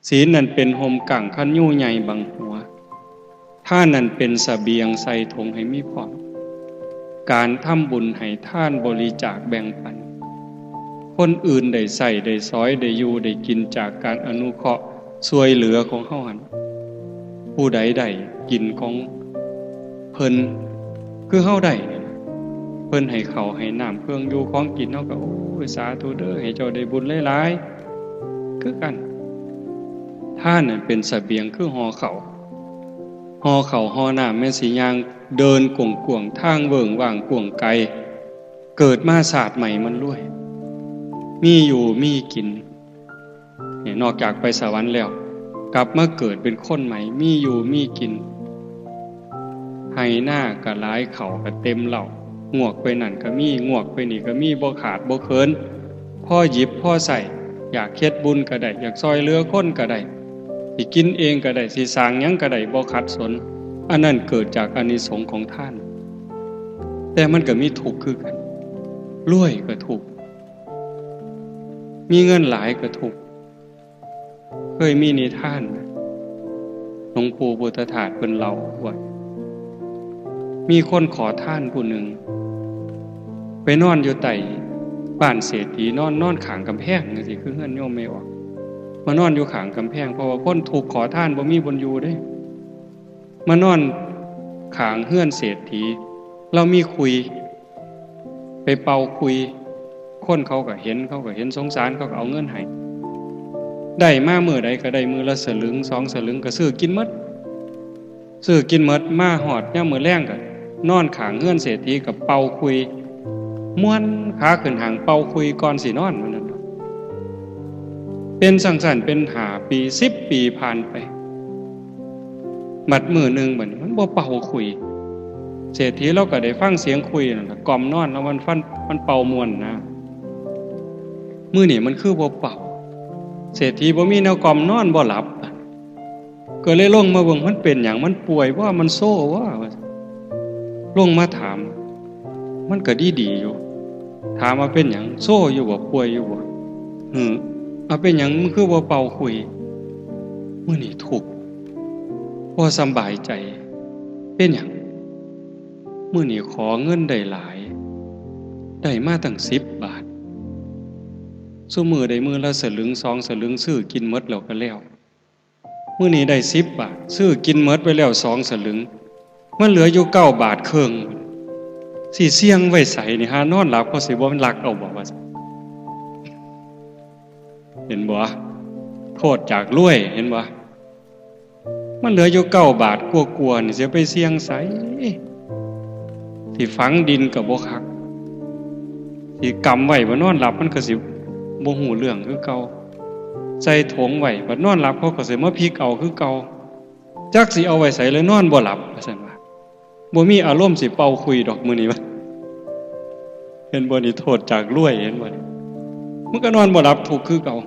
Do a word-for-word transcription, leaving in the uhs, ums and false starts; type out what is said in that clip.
ศีลนั้นเป็นฮ่มกั้งคันยูใหญ่บังหัว ทานนั้นเป็นเสบียงใส่ถุงให้มีพร้อม การทำบุญให้ทานบริจาคแบ่งปัน คนอื่นได้ใช้ได้สอยได้อยู่ได้กินจากการอนุเคราะห์ช่วยเหลือของเฮาหั่น ผู้ใดได้กินของเพิ่น คือเฮาได้นี่ล่ะ เพิ่นให้ข้าวให้น้ำเครื่องอยู่ของกิน เฮาก็ โอ้ย สาธุเด้อ ให้เจ้าได้บุญหลายๆ คือกัน ทานนั่นเป็นเสบียงคือห่อข้าว ห่อข้าวห่อน้ำ แม่นสิย่างเดินกว้างๆ ทางเวิ้งว้างกว้างไกล เกิดมาชาติใหม่มันรวย มีอยู่มีกิน เนี่ย นอกจากไปสวรรค์แล้ว กลับมาเกิดเป็นคนใหม่ มีอยู่มีกิน ไฮ่นาก็หลาย ข้าวก็เต็มเล้า งวกไปนั่นก็มี งวกไปนี่ก็มี บ่ขาดบ่เขิน พอหยิบพอใช้ อยากเฮ็ดบุญก็ได้ อยากซ่อยเหลือคนก็ได้ สิกินเองก็ได้ สิสร้างหยังก็ได้ บ่ขัดสน อันนั้นเกิดจากอานิสงส์ของทาน แต่มันก็มีทุกข์คือกัน รวยก็ทุกข์ มีเงินหลายก็ทุกข์ เคยมีนิทาน หลวงปู่พุทธทาสเพิ่นเล่าว่า มีคนขอทานผู้หนึ่ง ไปนอนอยู่ใต้บ้านเศรษฐี นอน นอนข้างกำแพงจั่งซี้ คือเฮือนโยมแม่ออก มานอนอยู่ข้างกำแพง เพราะว่าคนทุกข์ขอทานบ่มีบ่อนอยู่เด้ มานอนข้างเฮือนเศรษฐี ลาวมีคุย ไปเป่าคุย คนเขาก็เห็น เขาก็เห็นสงสาร เขาก็เอาเงินให้ ได้มามื้อใดก็ได้มื้อละสลึงสองสลึง ก็ซื้อกินหมด ซื้อกินหมด มาฮอดยามมื้อแลงก็นอนข้างเฮือนเศรษฐีก็เป่าคุย ม่วนขาขึ้นห้างเป่าคุยก่อนสินอน มื้อนั้น เป็นจั่งซั้นเป็นห้าปี สิบปีผ่านไป บัดมื้อหนึ่งบัดนี้มันบ่เป่าคุย เศรษฐีลาวก็ได้ฟังเสียงคุยนั่นล่ะ กล่อมนอน แล้วมันฟัน มันเป่าม่วนนะ มื้อนี้มันคือบ่เป่า เศรษฐีบ่มีแนวกล่อมนอนบ่หลับ ก็เลยลงมาเบิ่ง มันเป็นหยัง มันป่วยบ่ มันโซบ่ ลงมาถาม มันก็ดีๆ อยู่ ถามว่าเป็นหยัง โซอยู่บ่ ป่วยอยู่บ่ หือ เอาเป็นหยัง มึงคือบ่เป่าคุย มื้อนี้ทุกข์ บ่สำบายใจ เป็นหยัง มื้อนี้ขอเงินได้หลาย ได้มาตั้งสิบบาท ซุมื้อได้มื้อละสลึงสองสลึง ซื้อกินหมดแล้วก็แล้ว มื้อนี้ได้สิบบาท ซื้อกินหมดไปแล้วสองสลึง มันเหลืออยู่เก้าบาทครึ่ง สิเสี่ยงไว้ไสนี่ หานอนหลับเขาสิบ่ลักเอาบ่ ว่าซั่น เห็นบ่ โทษจากรวย เห็นบ่ มันเหลืออยู่เก้าบาทกว่าๆ นี่ สิไปเสี่ยงไส สิฝังดินก็บ่คัก สิกำไว้ บัดนอนหลับมันก็สิบ่ฮู้เรื่องคือเก่า ใส่ถงไว้ บัดนอนหลับเขาก็สิมาพิกเอาคือเก่า จักสิเอาไว้ไสเลย นอนบ่หลับ ว่าซั่นว่า บ่มีอารมณ์สิเป่าคุยดอกมื้อนี้ว่า เห็นบ่นี่ โทษจากรวย เห็นบ่นี่ มันก็นอนบ่หลับ ทุกข์คือเก่า